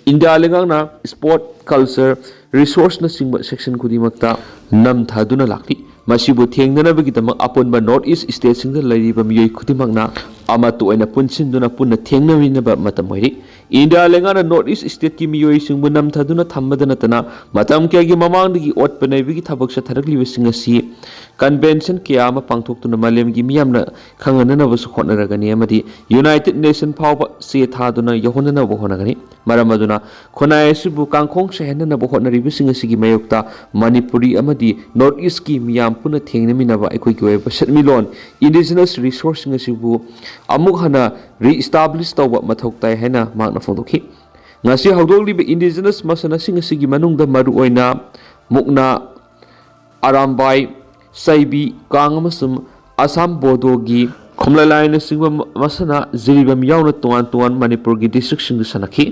ꯏꯟꯗꯤꯌꯥ ꯂꯩꯉꯥꯛꯅ sport, culture, resourceꯅꯆꯤꯡꯕ section ꯈꯨꯗꯤꯡꯃꯛꯇ ꯅꯝꯊꯗꯨꯅ ꯂꯥꯛꯂꯤ꯫ ꯃꯁꯤꯕꯨ ꯊꯦꯡꯅꯅꯕꯒꯤꯗꯃꯛ ꯑꯄꯨꯟꯕ North East Stateꯁꯤꯡꯗ ꯂꯩꯔꯤꯕ ꯃꯤꯑꯣꯏ ꯈꯨꯗꯤꯡꯃꯛꯅ ꯑꯃꯠꯇ ꯑꯣꯏꯅ ꯄꯨꯟꯁꯤꯟꯗꯨꯅ ꯄꯨꯟꯅ ꯊꯦꯡꯅꯃꯤꯟꯅꯕ ꯃꯇꯝ ꯑꯣꯏꯔꯤ꯫ ꯏꯟꯗꯤꯌꯥ ꯂꯩꯉꯥꯛꯅ North East Stateꯀꯤ ꯃꯤꯑꯣꯏꯁꯤꯡꯕꯨ ꯅꯝꯊꯗꯨꯅ ꯊꯝꯕꯗ ꯅꯠꯇꯅ, ꯃꯇꯝ ꯀꯌꯥꯒꯤ ꯃꯃꯥꯡꯗꯒꯤ ꯑꯣꯠꯄ ꯅꯩꯕꯒꯤ ꯊꯕꯛ ꯆꯠꯊꯔꯛꯂꯤꯕꯁꯤꯡ ꯑꯁꯤ convention ꯀꯌꯥ ꯑꯃ ꯄꯥꯡꯊꯣꯛꯇꯨꯅ ꯃꯥꯂꯦꯝꯒꯤ ꯃꯤꯌꯥꯝꯅ ꯈꯪꯍꯟꯅꯅꯕꯁꯨ ꯍꯣꯠꯅꯔꯒꯅꯤ ꯑꯃꯗꯤ United Nation ꯐꯥꯎꯕ ꯆꯦ ꯊꯥꯗꯨꯅ ꯌꯧꯍꯟꯅꯅꯕ ꯍꯣꯠꯅꯒꯅꯤ꯫ ꯃꯔꯝ ꯑꯗꯨꯅ ꯈꯨꯟꯅꯥꯏ ꯑꯁꯤꯕꯨ ꯀꯥꯡꯈꯣꯡ ꯁꯦꯡꯍꯟꯅꯅꯕ ꯍꯣꯠꯅꯔꯤꯕꯁꯤꯡ ꯑꯁꯤꯒꯤ ꯃꯥꯌꯣꯛꯇ ꯃꯅꯤꯄꯨꯔꯤ ꯑꯃꯗꯤ North Eastꯀꯤ ꯃꯤꯌꯥꯝ ꯄꯨꯟꯅ ꯊꯦꯡꯅꯃꯤꯟꯅꯕ ꯑꯩꯈꯣꯏꯒꯤ ꯑꯣꯏꯕ ꯁꯦꯟꯃꯤꯠꯂꯣꯟ, Indigenous resourceꯁꯤꯡ ꯑꯁꯤꯕꯨ ꯑꯃꯨꯛ ꯍꯟꯅ re-establish ꯇꯧꯕ ꯃꯊꯧ ꯇꯥꯏ ꯍꯥꯏꯅ ꯃꯍꯥꯛꯅ ꯐꯣꯡꯗꯣꯛꯈꯤ꯫ ꯉꯁꯤ ꯍꯧꯗꯣꯛꯂꯤꯕ Indigenous ꯃꯁꯥꯟꯅꯁꯤꯡ ꯑꯁꯤꯒꯤ ꯃꯅꯨꯡꯗ ꯃꯔꯨꯑꯣꯏꯅ ꯃꯨꯛꯅꯥ, ꯑꯔꯥꯝꯕꯥꯏ, ꯆꯩꯕꯤ, ꯀꯥꯡ ꯑꯃꯁꯨꯡ ꯑꯁꯥꯝ ꯕꯣꯗꯣꯒꯤ ꯈꯣꯝꯂꯥꯏꯂꯥꯏꯅꯆꯤꯡꯕ ꯃ-, ꯃꯁꯥꯟꯅ ꯖꯤꯔꯤꯕꯥꯝ ꯌꯥꯎꯅ ꯇꯣꯉꯥꯟ ꯇꯣꯉꯥꯟꯕ ꯃꯅꯤꯄꯨꯔꯒꯤ districtꯁꯤꯡꯗ ꯁꯥꯟꯅꯈꯤ꯫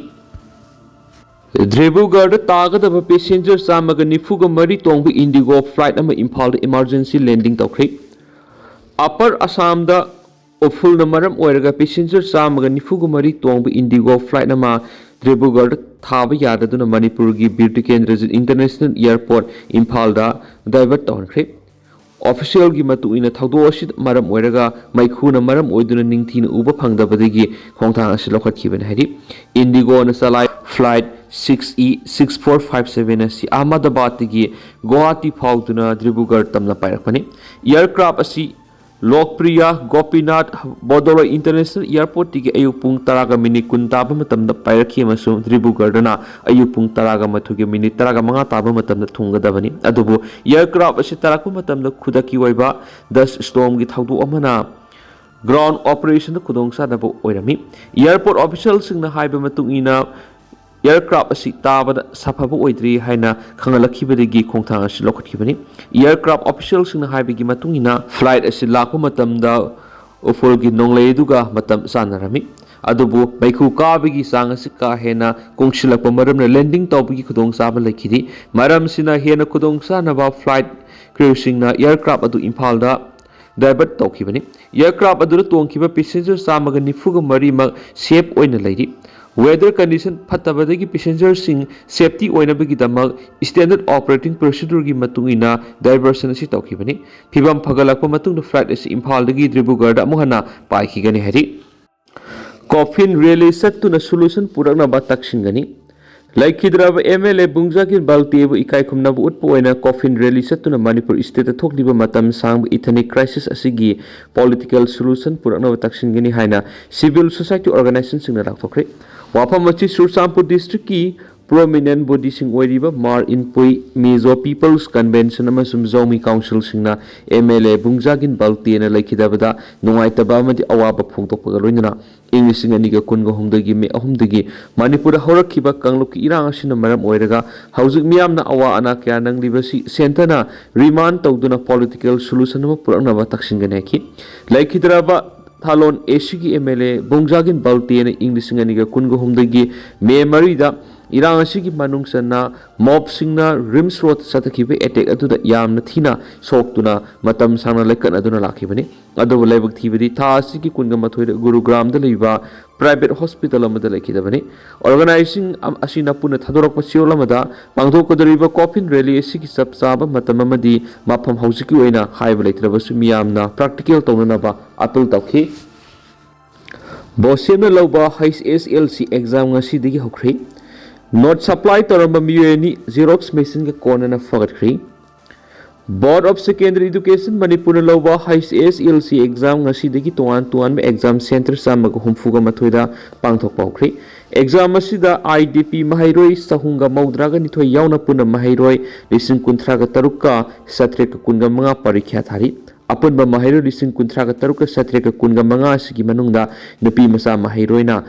ꯗꯤꯕ꯭ꯔꯨꯒꯔꯗ ꯇꯥꯒꯗꯕ passenger ꯆꯥꯝꯃꯒ ꯅꯤꯐꯨꯒ ꯃꯔꯤ ꯇꯣꯡꯕ Indigo flight ꯑꯃ ꯏꯝꯐꯥꯜꯗ emergency landing ꯇꯧꯈ꯭ꯔꯦ꯫ ꯑꯄꯔ ꯑꯁꯥꯝꯗ ꯎꯐꯨꯜꯅ ꯃꯔꯝ ꯑꯣꯏꯔꯒ passenger ꯆꯥꯝꯃꯒ ꯅꯤꯐꯨꯒ ꯃꯔꯤ ꯇꯣꯡꯕ Indigo flight ꯑꯃ ꯗꯤꯕ꯭ꯔꯨꯒꯔꯗ ꯊꯥꯕ ꯌꯥꯗꯗꯨꯅ ꯃꯅꯤꯄꯨꯔꯒꯤ ꯕꯤꯔ ꯇꯤꯀꯦꯟꯗ꯭ꯔꯖꯤꯠ International Airport ꯏꯝꯐꯥꯜꯗ divert ꯇꯧꯍꯟꯈ꯭ꯔꯦ꯫ Officialꯒꯤ ꯃꯇꯨꯡ ꯏꯟꯅ ꯊꯧꯗꯣꯛ ꯑꯁꯤꯗ ꯃꯔꯝ ꯑꯣꯏꯔꯒ ꯃꯩꯈꯨꯅ ꯃꯔꯝ ꯑꯣꯏꯗꯨꯅ ꯅꯤꯡꯊꯤꯅ ꯎꯕ ꯐꯪꯗꯕꯗꯒꯤ ꯈꯣꯡꯊꯥꯡ ꯑꯁꯤ ꯂꯧꯈꯠꯈꯤꯕꯅꯤ ꯍꯥꯏꯔꯤ꯫ Indigoꯅ ꯆꯂꯥꯏ flight six E six four five seven ꯑꯁꯤ ꯑꯍꯃꯗꯥꯕꯥꯗꯇꯒꯤ ꯒꯨꯋꯥꯍꯥꯇꯤ ꯐꯥꯎꯗꯨꯅ ꯗꯤꯕ꯭ꯔꯨꯒꯔ ꯇꯝꯅ ꯄꯥꯏꯔꯛꯄꯅꯤ꯫ Aircraft ꯑꯁꯤ ꯂꯣꯛꯄ꯭ꯔꯤꯌꯥ ꯒꯣꯄꯤꯅꯥꯊ ꯕꯣꯗꯣꯂꯣꯏ ꯏꯟꯇꯔꯅꯦꯁꯅꯦꯜ ꯑꯦꯌꯔꯄꯣꯔꯠꯇꯒꯤ ꯑꯌꯨꯛ ꯄꯨꯡ ꯇꯔꯥꯒ ꯃꯤꯅꯤꯠ ꯀꯨꯟ ꯇꯥꯕ ꯃꯇꯝꯗ ꯄꯥꯏꯔꯛꯈꯤ ꯑꯃꯁꯨꯡ ꯗꯤꯕ꯭ꯔꯨꯒꯔꯗꯅ ꯑꯌꯨꯛ ꯄꯨꯡ ꯇꯔꯥꯒ ꯃꯥꯊꯣꯏꯒꯤ ꯃꯤꯅꯤꯠ ꯇꯔꯥꯒ ꯃꯉꯥ ꯇꯥꯕ ꯃꯇꯝꯗ ꯊꯨꯡꯒꯗꯕꯅꯤ꯫ ꯑꯗꯨꯕꯨ ꯑꯦꯌꯔꯀ꯭ꯔꯥꯐ ꯑꯁꯤ ꯇꯥꯔꯛꯄ ꯃꯇꯝꯗ ꯈꯨꯗꯛꯀꯤ ꯑꯣꯏꯕ ꯗꯁ ꯁ꯭ꯇꯣꯔꯝꯒꯤ ꯊꯧꯗꯣꯛ ꯑꯃꯅ ꯒ꯭ꯔꯥꯎꯟ ꯑꯣꯄꯔꯦꯁꯟꯗ ꯈꯨꯗꯣꯡꯆꯥꯗꯕ ꯑꯣꯏꯔꯝꯃꯤ꯫ ꯑꯦꯌꯔꯄꯣꯔꯠ ꯑꯣꯐꯤꯁꯤꯌꯦꯜꯁꯤꯡꯅ ꯍꯥꯏꯕ ꯃꯇꯨꯡ ꯏꯟꯅ, ꯑꯦꯌꯔꯀ꯭ꯔꯥꯐ ꯑꯁꯤ ꯇꯥꯕꯗ ꯁꯥꯐꯕ ꯑꯣꯏꯗ꯭ꯔꯤ ꯍꯥꯏꯅ ꯈꯪꯍꯜꯂꯛꯈꯤꯕꯗꯒꯤ ꯈꯣꯡꯊꯥꯡ ꯑꯁꯤ ꯂꯧꯈꯠꯈꯤꯕꯅꯤ꯫ ꯑꯦꯌꯔꯀ꯭ꯔꯥꯐ ꯑꯣꯐꯤꯁꯤꯌꯦꯜꯁꯤꯡꯅ ꯍꯥꯏꯕꯒꯤ ꯃꯇꯨꯡ ꯏꯟꯅ, ꯐ꯭ꯂꯥꯏꯠ ꯑꯁꯤ ꯂꯥꯛꯄ ꯃꯇꯝꯗ ꯎꯐꯨꯜꯒꯤ ꯅꯣꯡꯂꯩ ꯑꯗꯨꯒ ꯃꯇꯝ ꯆꯥꯟꯅꯔꯝꯃꯤ꯫ ꯑꯗꯨꯕꯨ ꯃꯩꯈꯨ ꯀꯥꯕꯒꯤ ꯆꯥꯡ ꯑꯁꯤ ꯀꯥ ꯍꯦꯟꯅ ꯀꯣꯡꯁꯤꯜꯂꯛꯄ ꯃꯔꯝꯅ ꯂꯦꯟꯗꯤꯡ ꯇꯧꯕꯒꯤ ꯈꯨꯗꯣꯡꯆꯥꯕ ꯂꯩꯈꯤꯗꯦ꯫ ꯃꯔꯝꯁꯤꯅ ꯍꯦꯟꯅ ꯈꯨꯗꯣꯡꯆꯥꯅꯕ ꯐ꯭ꯂꯥꯏꯠ ꯀ꯭ꯔꯤꯎꯁꯤꯡꯅ ꯑꯦꯌꯔꯀ꯭ꯔꯥꯐ ꯑꯗꯨ ꯏꯝꯐꯥꯜꯗ ꯗꯥꯏꯚꯔꯠ ꯇꯧꯈꯤꯕꯅꯤ꯫ ꯑꯦꯌꯔꯀ꯭ꯔꯥꯐ ꯑꯗꯨꯗ ꯇꯣꯡꯈꯤꯕ ꯄꯦꯁꯦꯟꯖꯔ ꯆꯥꯝꯃꯒ ꯅꯤꯐꯨꯒ ꯃꯔꯤꯃꯛ ꯁꯦꯐ ꯑꯣꯏꯅ ꯂꯩꯔꯤ꯫ ꯋꯦꯗꯔ ꯀꯟꯗꯤꯁꯟ ꯐꯠꯇꯕꯗꯒꯤ ꯄꯦꯁꯦꯟꯖꯔꯁꯤꯡ ꯁꯦꯐꯇꯤ ꯑꯣꯏꯅꯕꯒꯤꯗꯃꯛ ꯁ꯭ꯇꯦꯟꯗꯔꯗ ꯑꯣꯄꯔꯦꯇꯤꯡ ꯄ꯭ꯔꯣꯁꯤꯗ꯭ꯌꯨꯔꯒꯤ ꯃꯇꯨꯡ ꯏꯟꯅ ꯗꯥꯏꯚꯔꯁꯟ ꯑꯁꯤ ꯇꯧꯈꯤꯕꯅꯤ꯫ ꯐꯤꯕꯝ ꯐꯒꯠꯂꯛꯄ ꯃꯇꯨꯡꯗ ꯐ꯭ꯂꯥꯏꯠ ꯑꯁꯤ ꯏꯝꯐꯥꯜꯗꯒꯤ ꯗꯤꯕ꯭ꯔꯨꯒꯔꯗ ꯑꯃꯨꯛ ꯍꯟꯅ ꯄꯥꯏꯈꯤꯒꯅꯤ ꯍꯥꯏꯔꯤ꯫ ꯀꯣꯐꯤꯟ ꯔꯦꯂꯤ ꯆꯠꯇꯨꯅ ꯁꯣꯂꯨꯁꯟ ꯄꯨꯔꯛꯅꯕ ꯇꯛꯁꯤꯟꯒꯅꯤ꯫ ꯂꯩꯈꯤꯗ꯭ꯔꯕ ꯑꯦꯝ ꯑꯦꯜ ꯑꯦ ꯕꯨꯡꯖꯥꯒꯤꯟ ꯕꯥꯜꯇꯦꯕꯨ ꯏꯀꯥꯏ ꯈꯨꯝꯅꯕ ꯎꯠꯄ ꯑꯣꯏꯅ ꯀꯣꯐꯤꯟ ꯔꯦꯂꯤ ꯆꯠꯇꯨꯅ ꯃꯅꯤꯄꯨꯔ ꯁ꯭ꯇꯦꯠꯇ ꯊꯣꯛꯂꯤꯕ ꯃꯇꯝ ꯁꯥꯡꯕ ꯏꯊꯅꯤꯛ ꯀ꯭ꯔꯥꯏꯁꯤꯁ ꯑꯁꯤꯒꯤ ꯄꯣꯂꯤꯇꯤꯀꯦꯜ ꯁꯣꯂꯨꯁꯟ ꯄꯨꯔꯛꯅꯕ ꯇꯛꯁꯤꯟꯒꯅꯤ ꯍꯥꯏꯅ ꯁꯤꯚꯤꯜ ꯁꯣꯁꯥꯏꯇꯤ ꯑꯣꯔꯒꯅꯥꯏꯖꯦꯁꯟꯁꯤꯡꯅ ꯂꯥꯎꯊꯣꯛꯈ꯭ꯔꯦ꯫ ꯋꯥꯐꯝ ꯑꯁꯤ ꯆꯨꯔꯆꯥꯟꯄꯨꯔ ꯗꯤꯁꯇ꯭ꯔꯤꯛꯀꯤ ꯄ꯭ꯔꯣꯃꯤꯅꯦꯟ ꯕꯣꯗꯤꯁꯤꯡ ꯑꯣꯏꯔꯤꯕ ꯃꯥꯔ ꯏꯟꯄꯨꯏ, ꯃꯤꯖꯣ ꯄꯤꯄꯜꯁ ꯀꯟꯚꯦꯟꯁꯟ ꯑꯃꯁꯨꯡ ꯖꯧꯃꯤ ꯀꯥꯎꯟꯁꯤꯜꯁꯤꯡꯅ ꯑꯦꯝ ꯑꯦꯜ ꯑꯦ ꯕꯨꯡꯖꯥꯒꯤꯟ ꯕꯥꯜꯇꯦꯅ ꯂꯩꯈꯤꯗꯕꯗ ꯅꯨꯡꯉꯥꯏꯇꯕ ꯑꯃꯗꯤ ꯑꯋꯥꯕ ꯐꯣꯡꯗꯣꯛꯄꯒ ꯂꯣꯏꯅꯅ ꯏꯪ ꯂꯤꯁꯤꯡ ꯑꯅꯤꯒ ꯀꯨꯟꯒ ꯍꯨꯝꯗꯣꯏꯒꯤ ꯃꯦ ꯑꯍꯨꯝꯗꯒꯤ ꯃꯅꯤꯄꯨꯔꯗ ꯍꯧꯔꯛꯈꯤꯕ ꯀꯥꯡꯂꯨꯞꯀꯤ ꯏꯔꯥꯡ ꯑꯁꯤꯅ ꯃꯔꯝ ꯑꯣꯏꯔꯒ ꯍꯧꯖꯤꯛ ꯃꯤꯌꯥꯝꯅ ꯑꯋꯥ ꯑꯅꯥ ꯀꯌꯥ ꯅꯪꯂꯤꯕꯁꯤ ꯁꯦꯟꯇꯔꯅ ꯔꯤꯃꯥꯟ ꯇꯧꯗꯨꯅ ꯄꯣꯂꯤꯇꯤꯀꯦꯜ ꯁꯣꯂꯨꯁꯟ ꯑꯃ ꯄꯨꯔꯛꯅꯕ ꯇꯛꯁꯤꯟꯒꯅꯤ ꯍꯥꯏꯈꯤ꯫ ꯂꯩꯈꯤꯗ꯭ꯔꯕ ꯊꯥꯂꯣꯟ ꯑꯦꯁꯤꯒꯤ ꯑꯦꯝ ꯑꯦꯜ ꯑꯦ ꯕꯣꯡꯖꯥꯒꯤꯟ ꯕꯥꯜꯇꯦꯅ ꯏꯪ ꯂꯤꯁꯤꯡ ꯑꯅꯤꯒ ꯀꯨꯟꯒ ꯍꯨꯝꯗꯣꯏꯒꯤ ꯃꯦ ꯃꯔꯤꯗ ꯏꯔꯥꯡ ꯑꯁꯤꯒꯤ ꯃꯅꯨꯡ ꯆꯟꯅ ꯃꯣꯞꯁꯤꯡꯅ ꯔꯤꯝꯁ ꯔꯣꯗ ꯆꯠꯊꯈꯤꯕ ꯑꯦꯇꯦꯛ ꯑꯗꯨꯗ ꯌꯥꯝꯅ ꯊꯤꯅ ꯁꯣꯛꯇꯨꯅ ꯃꯇꯝ ꯁꯥꯡꯅ ꯂꯩꯀꯠꯅꯗꯨꯅ ꯂꯥꯛꯈꯤꯕꯅꯤ꯫ ꯑꯗꯨꯕꯨ ꯂꯥꯏꯕꯛ ꯊꯤꯕꯗꯤ ꯊꯥ ꯑꯁꯤꯒꯤ ꯀꯨꯟꯒ ꯃꯥꯊꯣꯏꯗ ꯒꯨꯔꯨꯒ꯭ꯔꯥꯝꯗ ꯂꯩꯕ ꯄ꯭ꯔꯥꯏꯚꯦꯠ ꯍꯣꯁꯄꯤꯇꯥꯜ ꯑꯃꯗ ꯂꯩꯈꯤꯗꯕꯅꯤ꯫ ꯑꯣꯔꯒꯅꯥꯏꯖꯤꯡ ꯑꯁꯤꯅ ꯄꯨꯟꯅ ꯊꯥꯗꯣꯔꯛꯄ ꯆꯦꯔꯣꯜ ꯑꯃꯗ ꯄꯥꯡꯊꯣꯛꯀꯗꯧꯔꯤꯕ ꯀꯣꯐꯤꯟ ꯔꯦꯂꯤ ꯑꯁꯤꯒꯤ ꯆꯞ ꯆꯥꯕ ꯃꯇꯝ ꯑꯃꯗꯤ ꯃꯐꯝ ꯍꯧꯖꯤꯛꯀꯤ ꯑꯣꯏꯅ ꯍꯥꯏꯕ ꯂꯩꯇ꯭ꯔꯕꯁꯨ ꯃꯤꯌꯥꯝꯅ ꯄ꯭ꯔꯥꯛꯇꯤꯀꯦꯜ ꯇꯧꯅꯅꯕ ꯑꯄꯤꯜ ꯇꯧꯈꯤ꯫ ꯕꯣꯁꯦꯝꯅ ꯂꯧꯕ ꯍꯩꯆ ꯑꯦꯁ ꯑꯦꯜ ꯁꯤ ꯑꯦꯛꯖꯥꯝ ꯉꯁꯤꯗꯒꯤ ꯍꯧꯈ꯭ꯔꯦ꯫ ꯅꯣꯠ ꯁꯄ꯭ꯂꯥꯏ ꯇꯧꯔꯝꯕ ꯃꯤꯑꯣꯏ ꯑꯅꯤ ꯖꯦꯔꯣꯛꯁ ꯃꯦꯆꯤꯟꯒ ꯀꯣꯟꯅꯅ ꯐꯒꯠꯈ꯭ꯔꯦ꯫ Board of Secondary Education ꯃꯅꯤꯄꯨꯔꯅ ꯂꯧꯕ H S L C exam ꯉꯁꯤꯗꯒꯤ ꯇꯣꯉꯥꯟ ꯇꯣꯉꯥꯟꯕ exam centre ꯆꯥꯝꯃꯒ ꯍꯨꯝꯐꯨꯒ ꯃꯥꯊꯣꯏꯗ ꯄꯥꯡꯊꯣꯛꯄ ꯍꯧꯈ꯭ꯔꯦ꯫ Exam ꯑꯁꯤꯗ I D P ꯃꯍꯩꯔꯣꯏ ꯆꯍꯨꯝꯒ ꯃꯧꯗ꯭ꯔꯥꯒ ꯅꯤꯊꯣꯏ ꯌꯥꯎꯅ ꯄꯨꯟꯅ ꯃꯍꯩꯔꯣꯏ ꯂꯤꯁꯤꯡ ꯀꯨꯟꯊ꯭ꯔꯥꯒ ꯇꯔꯨꯛꯀ ꯆꯥꯇ꯭ꯔꯦꯠꯀ ꯀꯨꯟꯒ ꯃꯉꯥ ꯄꯔꯤꯈ꯭ꯌꯥ ꯊꯥꯔꯤ꯫ ꯑꯄꯨꯟꯕ ꯃꯍꯩꯔꯣꯏ ꯂꯤꯁꯤꯡ ꯀꯨꯟꯊ꯭ꯔꯥꯒ ꯇꯔꯨꯛꯀ ꯆꯥꯇ꯭ꯔꯦꯠꯀ ꯀꯨꯟꯒ ꯃꯉꯥ ꯑꯁꯤꯒꯤ ꯃꯅꯨꯡꯗ ꯅꯨꯄꯤ ꯃꯆꯥ ꯃꯍꯩꯔꯣꯏꯅ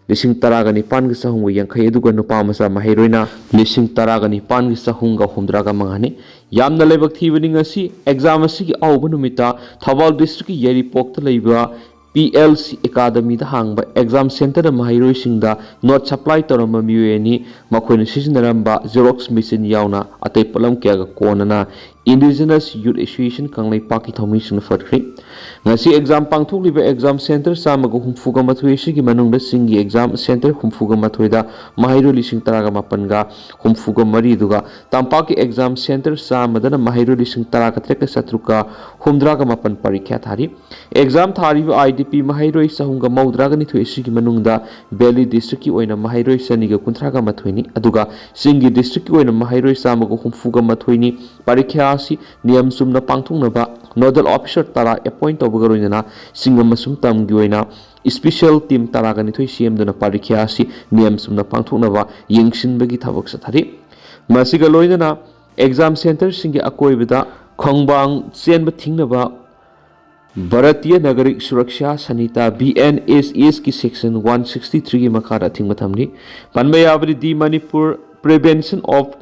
ꯂꯤꯁꯤꯡ ꯇꯔꯥꯒ ꯅꯤꯄꯥꯟꯒ ꯆꯍꯨꯝꯒ ꯌꯥꯡꯈꯩ, ꯑꯗꯨꯒ ꯅꯨꯄꯥ ꯃꯆꯥ ꯃꯍꯩꯔꯣꯏꯅ ꯂꯤꯁꯤꯡ ꯇꯔꯥꯒ ꯅꯤꯄꯥꯟꯒ ꯆꯍꯨꯝꯒ ꯍꯨꯝꯗ꯭ꯔꯥꯒ ꯃꯉꯥꯅꯤ꯫ ꯌꯥꯝꯅ ꯂꯥꯏꯕꯛ ꯊꯤꯕꯅꯤ, ꯉꯁꯤ exam ꯑꯁꯤꯒꯤ ꯑꯍꯧꯕ ꯅꯨꯃꯤꯠꯇ ꯊꯧꯕꯥꯜ districtꯀꯤ ꯌꯥꯏꯔꯤꯄꯣꯛꯇ ꯂꯩꯕ P L C Academyꯗ ꯍꯥꯡꯕ exam centreꯗ ꯃꯍꯩꯔꯣꯏꯁꯤꯡꯗ note supply ꯇꯧꯔꯝꯕ ꯃꯤꯑꯣꯏ ꯑꯅꯤ, ꯃꯈꯣꯏꯅ ꯁꯤꯖꯤꯟꯅꯔꯝꯕ Xerox machine ꯌꯥꯎꯅ ꯑꯇꯩ ꯄꯣꯠꯂꯝ ꯀꯌꯥꯒ ꯀꯣꯟꯅꯅ Indigenous Youth Association ꯀꯪꯂꯩꯄꯥꯛꯀꯤ ꯊꯧꯃꯤꯁꯤꯡꯅ ꯐꯠꯈ꯭ꯔꯦ꯫ ꯉꯁꯤ exam ꯄꯥꯡꯊꯣꯛꯂꯤꯕ exam centre ꯆꯥꯝꯃꯒ ꯍꯨꯝꯐꯨꯒ ꯃꯥꯊꯣꯏ ꯑꯁꯤꯒꯤ ꯃꯅꯨꯡꯗ ꯆꯤꯡꯒꯤ exam centre ꯍꯨꯝꯐꯨꯒ ꯃꯥꯊꯣꯏꯗ ꯃꯍꯩꯔꯣꯏ ꯂꯤꯁꯤꯡ ꯇꯔꯥꯒ ꯃꯥꯄꯟꯒ ꯍꯨꯝꯐꯨꯒ ꯃꯔꯤ, ꯑꯗꯨꯒ ꯇꯝꯄꯥꯛꯀꯤ exam centre ꯆꯥꯝꯃꯗꯅ ꯃꯍꯩꯔꯣꯏ ꯂꯤꯁꯤꯡ ꯇꯔꯥꯒ ꯇꯔꯦꯠꯀ ꯆꯥꯇ꯭ꯔꯨꯛꯀ ꯍꯨꯝꯗ꯭ꯔꯥꯒ ꯃꯥꯄꯟ ꯄꯔꯤꯈ꯭ꯌꯥ ꯊꯥꯔꯤ꯫ Exam ꯊꯥꯔꯤꯕ I D P ꯃꯍꯩꯔꯣꯏ ꯆꯍꯨꯝꯒ ꯃꯧꯗ꯭ꯔꯥꯒ ꯅꯤꯊꯣꯏ ꯑꯁꯤꯒꯤ ꯃꯅꯨꯡꯗ Valley districtꯀꯤ ꯑꯣꯏꯅ ꯃꯍꯩꯔꯣꯏ ꯆꯅꯤꯒ ꯀꯨꯟꯊ꯭ꯔꯥꯒ ꯃꯥꯊꯣꯏꯅꯤ, ꯑꯗꯨꯒ ꯆꯤꯡꯒꯤ districtꯀꯤ ꯑꯣꯏꯅ ꯃꯍꯩꯔꯣꯏ ꯆꯥꯝꯃꯒ ꯍꯨꯝꯐꯨꯒ ꯃꯥꯊꯣꯏꯅꯤ꯫ ꯄꯔꯤꯈ꯭ꯌꯥ ꯑꯁꯤ ꯅꯤꯌꯝ ꯆꯨꯝꯅ ꯄꯥꯡꯊꯣꯛꯅꯕ nodal officer ꯇꯔꯥ appoint ꯇꯧꯕꯒ ꯂꯣꯏꯅꯅ ꯆꯤꯡ ꯑꯃꯁꯨꯡ ꯇꯝꯒꯤ ꯑꯣꯏꯅ special team ꯇꯔꯥꯒ ꯅꯤꯊꯣꯏ ꯁꯦꯝꯗꯨꯅ ꯄꯔꯤꯈ꯭ꯌꯥ ꯑꯁꯤ ꯅꯤꯌꯝ ꯆꯨꯝꯅ ꯄꯥꯡꯊꯣꯛꯅꯕ ꯌꯦꯡꯁꯤꯟꯕꯒꯤ ꯊꯕꯛ ꯆꯠꯊꯔꯤ꯫ ꯃꯁꯤꯒ ꯂꯣꯏꯅꯅ exam centreꯁꯤꯡꯒꯤ ꯑꯀꯣꯏꯕꯗ ꯈꯣꯡꯕꯥꯡ ꯆꯦꯟꯕ ꯊꯤꯡꯅꯕ Bharatiya ꯅꯥꯒꯔꯤꯛ Suraksha ꯁꯪꯍꯤꯇꯥ, B N S Sꯒꯤ section one sixty threeꯒꯤ ꯃꯈꯥꯗ ꯑꯊꯤꯡꯕ ꯊꯝꯂꯤ꯫ ꯄꯟꯕ ꯌꯥꯕꯗꯤ, The Manipur Prevention of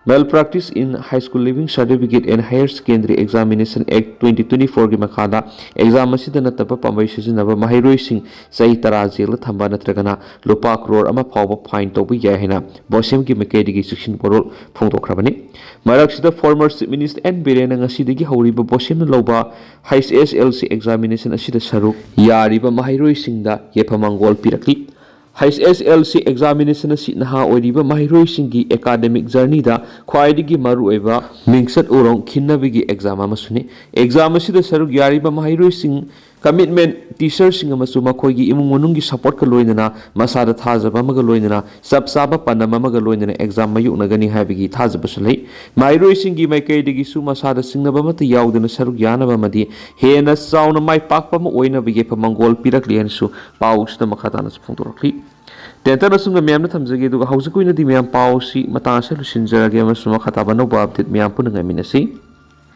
Malpractice in High School Leaving Certificate and Higher Secondary Examination Act twenty twenty-fourꯒꯤ ꯃꯈꯥꯗ exam ꯑꯁꯤꯗ ꯅꯠꯇꯕ ꯄꯥꯝꯕꯩ ꯁꯤꯖꯤꯟꯅꯕ ꯃꯍꯩꯔꯣꯏꯁꯤꯡ ꯆꯍꯤ ꯇꯔꯥ ꯖꯦꯜꯗ ꯊꯝꯕ ꯅꯠꯇ꯭ꯔꯒꯅ ꯂꯨꯄꯥ ꯀ꯭ꯔꯣꯔ ꯑꯃ ꯐꯥꯎꯕ fine ꯇꯧꯕ ꯌꯥꯏ ꯍꯥꯏꯅ ꯕꯣꯁꯦꯝꯒꯤ ꯃꯥꯏꯀꯩꯗꯒꯤ ꯆꯦꯛꯁꯤꯟ ꯋꯥꯔꯣꯜ ꯐꯣꯡꯗꯣꯛꯈ꯭ꯔꯕꯅꯤ꯫ ꯃꯔꯛꯁꯤꯗ former Chief Minister N ꯕꯤꯔꯦꯟꯅ ꯉꯁꯤꯗꯒꯤ ꯍꯧꯔꯤꯕ ꯕꯣꯁꯦꯝꯅ ꯂꯧꯕ H S L C examination ꯑꯁꯤꯗ ꯁꯔꯨꯛ ꯌꯥꯔꯤꯕ ꯃꯍꯩꯔꯣꯏꯁꯤꯡꯗ ꯌꯥꯏꯐ ꯃꯪꯒꯣꯜ ꯄꯤꯔꯛꯂꯤ꯫ H S L C examination ꯑꯁꯤ ꯅꯍꯥ ꯑꯣꯏꯔꯤꯕ ꯃꯍꯩꯔꯣꯏꯁꯤꯡꯒꯤ academic journeyꯗ ꯈ꯭ꯋꯥꯏꯗꯒꯤ ꯃꯔꯨꯑꯣꯏꯕ ꯃꯤꯡꯆꯠ ꯎꯔꯣꯡ ꯈꯤꯟꯅꯕꯒꯤ exam ꯑꯃꯁꯨꯅꯤ꯫ Exam ꯑꯁꯤꯗ ꯁꯔꯨꯛ ꯌꯥꯔꯤꯕ ꯃꯍꯩꯔꯣꯏꯁꯤꯡ ꯀꯃꯤꯠꯃꯦꯟ ꯇꯤꯆꯔꯁꯤꯡ ꯑꯃꯁꯨꯡ ꯃꯈꯣꯏꯒꯤ ꯏꯃꯨꯡ ꯃꯅꯨꯡꯒꯤ ꯁꯄꯣꯔꯠꯀ ꯂꯣꯏꯅꯅ, ꯃꯁꯥꯗ ꯊꯥꯖꯕ ꯑꯃꯒ ꯂꯣꯏꯅꯅ ꯆꯞ ꯆꯥꯕ ꯄꯥꯟꯗꯝ ꯑꯃꯒ ꯂꯣꯏꯅꯅ ꯑꯦꯛꯖꯥꯝ ꯃꯥꯌꯣꯛꯅꯒꯅꯤ ꯍꯥꯏꯕꯒꯤ ꯊꯥꯖꯕꯁꯨ ꯂꯩ꯫ ꯃꯍꯩꯔꯣꯏꯁꯤꯡꯒꯤ ꯃꯥꯏꯀꯩꯗꯒꯤꯁꯨ ꯃꯁꯥꯗ ꯆꯤꯡꯅꯕ ꯑꯃꯠꯇ ꯌꯥꯎꯗꯅ ꯁꯔꯨꯛ ꯌꯥꯅꯕ ꯑꯃꯗꯤ ꯍꯦꯟꯅ ꯆꯥꯎꯅ ꯃꯥꯏ ꯄꯥꯛꯄ ꯑꯃ ꯑꯣꯏꯅꯕ ꯌꯥꯏꯐ ꯃꯪꯒꯣꯜ ꯄꯤꯔꯛꯂꯤ ꯍꯥꯏꯅꯁꯨ ꯄꯥꯎꯁꯤꯗ ꯃꯈꯥ ꯇꯥꯅꯁꯨ ꯐꯣꯡꯗꯣꯔꯛꯂꯤ꯫ ꯇꯦꯟꯇꯛꯅ ꯑꯁꯨꯝꯅ ꯃꯌꯥꯝꯅ ꯊꯝꯖꯒꯦ, ꯑꯗꯨꯒ ꯍꯧꯖꯤꯛꯀꯤ ꯑꯣꯏꯅꯗꯤ ꯃꯌꯥꯝ ꯄꯥꯎ ꯑꯁꯤ ꯃꯇꯥꯡ ꯑꯁꯤꯗ ꯂꯣꯏꯁꯤꯟꯖꯔꯒꯦ ꯑꯃꯁꯨꯡ ꯃꯈꯥ ꯇꯥꯕ ꯑꯅꯧꯕ ꯑꯞꯗꯦꯠ ꯃꯌꯥꯝ ꯄꯨꯟꯅ ꯉꯥꯏꯃꯤꯟꯅꯁꯤ꯫